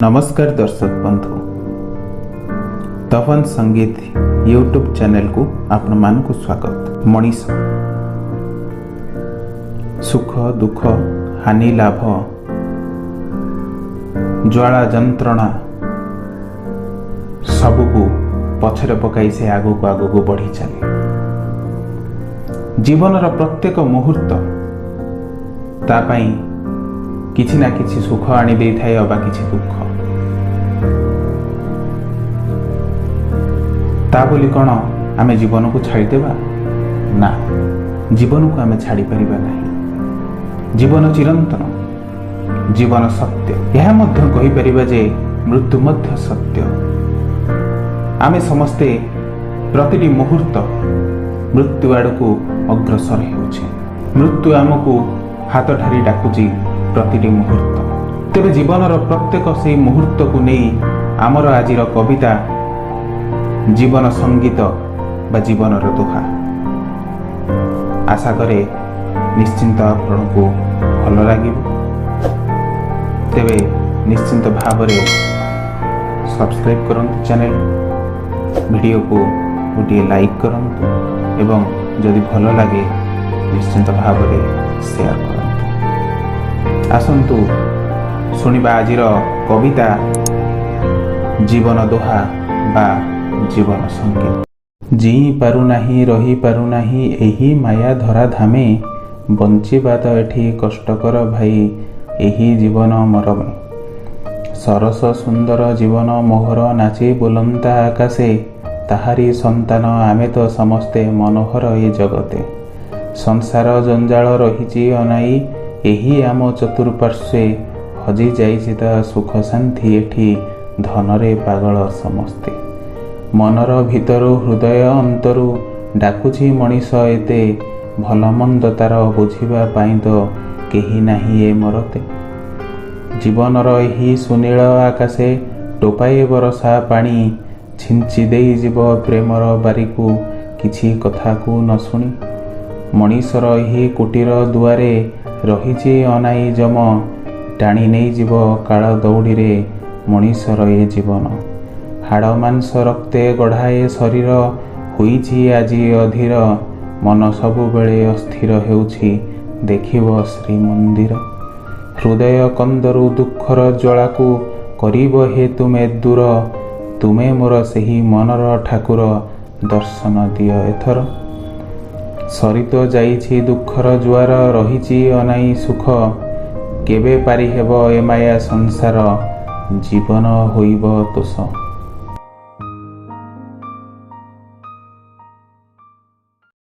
ନମସ୍କାର ଦର୍ଶକ ବନ୍ଧୁ, ତପନ ସଙ୍ଗୀତ ୟୁଟ୍ୟୁବ୍ ଚ୍ୟାନେଲକୁ ଆପଣମାନଙ୍କୁ ସ୍ୱାଗତ। ମଣିଷ ସୁଖ ଦୁଃଖ, ହାନି ଲାଭ, ଜ୍ୱାଳା ଯନ୍ତ୍ରଣା ସବୁକୁ ପଛରେ ପକାଇ ସେ ଆଗକୁ ଆଗକୁ ବଢ଼ି ଚାଲେ। ଜୀବନର ପ୍ରତ୍ୟେକ ମୁହୂର୍ତ୍ତ ତା ପାଇଁ କିଛି ନା କିଛି ସୁଖ ଆଣି ଦେଇଥାଏ ଅବା କିଛି ଦୁଃଖ। ତା ବୋଲି କ'ଣ ଆମେ ଜୀବନକୁ ଛାଡ଼ିଦେବା? ନା, ଜୀବନକୁ ଆମେ ଛାଡ଼ିପାରିବା ନାହିଁ। ଜୀବନ ଚିରନ୍ତନ, ଜୀବନ ସତ୍ୟ। ଏହା ମଧ୍ୟ କହିପାରିବା ଯେ ମୃତ୍ୟୁ ମଧ୍ୟ ସତ୍ୟ। ଆମେ ସମସ୍ତେ ପ୍ରତିଟି ମୁହୂର୍ତ୍ତ ମୃତ୍ୟୁ ଆଡ଼କୁ ଅଗ୍ରସର ହେଉଛେ। ମୃତ୍ୟୁ ଆମକୁ ହାତ ଠାରି ଡାକୁଛି ପ୍ରତିଟି ମୁହୂର୍ତ୍ତ। ତେବେ ଜୀବନର ପ୍ରତ୍ୟେକ ସେଇ ମୁହୂର୍ତ୍ତକୁ ନେଇ ଆମର ଆଜିର କବିତା ଜୀବନ ସଙ୍ଗୀତ ବା ଜୀବନର ଦୋହା। ଆଶା କରେ ନିଶ୍ଚିନ୍ତ ଆପଣଙ୍କୁ ଭଲ ଲାଗିବ। ତେବେ ନିଶ୍ଚିନ୍ତ ଭାବରେ ସବସ୍କ୍ରାଇବ୍ କରନ୍ତୁ ଚ୍ୟାନେଲ, ଭିଡ଼ିଓକୁ ଗୋଟିଏ ଲାଇକ୍ କରନ୍ତୁ ଏବଂ ଯଦି ଭଲ ଲାଗେ ନିଶ୍ଚିନ୍ତ ଭାବରେ ସେୟାର କରନ୍ତୁ। ଆସନ୍ତୁ ଶୁଣିବା ଆଜିର କବିତା ଜୀବନ ଦୋହା ବା ଜୀବନ ସଙ୍ଗୀତ। ଜିଇଁ ପାରୁନାହିଁ, ରହିପାରୁନାହିଁ ଏହି ମାୟା ଧରା ଧାମେ, ବଞ୍ଚିବା ତ ଏଠି କଷ୍ଟକର ଭାଇ ଏହି ଜୀବନ ମରମେ। ସରସ ସୁନ୍ଦର ଜୀବନ ମୋହର ନାଚି ବୁଲନ୍ତା ଆକାଶେ, ତାହାରି ସନ୍ତାନ ଆମେ ତ ସମସ୍ତେ ମନୋହର ଏ ଜଗତେ। ସଂସାର ଜଞ୍ଜାଳ ରହିଛି ଅନାଇ ଏହି ଆମ ଚତୁଃପାର୍ଶ୍ୱେ, ହଜି ଯାଇଛି ତା ସୁଖ ଶାନ୍ତି ଏଠି ଧନରେ ପାଗଳ ସମସ୍ତେ। ମନର ଭିତରୁ ହୃଦୟ ଅନ୍ତରୁ ଡାକୁଛି ମଣିଷ ଏତେ, ଭଲ ମନ୍ଦ ତାର ବୁଝିବା ପାଇଁ ତ କେହି ନାହିଁ ଏ ମରତେ। ଜୀବନର ଏହି ସୁନୀଳ ଆକାଶେ ଟୋପାଏ ବରଷା ପାଣି, ଛିଞ୍ଚି ଦେଇଯିବ ପ୍ରେମର ବାରିକୁ କିଛି କଥାକୁ ନ ଶୁଣି। ମଣିଷର ଏହି କୁଟୀର ଦୁଆରେ ରହିଛି ଅନାଇ ଯମ, ଟାଣି ନେଇଯିବ କାଳ ଦଉଡ଼ିରେ ମଣିଷର ଏ ଜୀବନ। ହାଡ଼ ମାଂସ ରକ୍ତେ ଗଢ଼ାଏ ଶରୀର ହୋଇଛି ଆଜି ଅଧୀର, ମନ ସବୁବେଳେ ଅସ୍ଥିର ହେଉଛି ଦେଖିବ ଶ୍ରୀମନ୍ଦିର। ହୃଦୟ କନ୍ଦରୁ ଦୁଃଖର ଜ୍ୱାଳାକୁ କରିବ ହେ ତୁମେ ଦୂର, ତୁମେ ମୋର ସେହି ମନର ଠାକୁର ଦର୍ଶନ ଦିଅ ଏଥର। ସରିତ ଯାଇଛି ଦୁଃଖର ଜୁଆର ରହିଛି ଅନାଇ ସୁଖ, କେବେ ପାରିହେବ ଏ ମାୟା ସଂସାର ଜୀବନ ହୋଇବ ତୋଷ।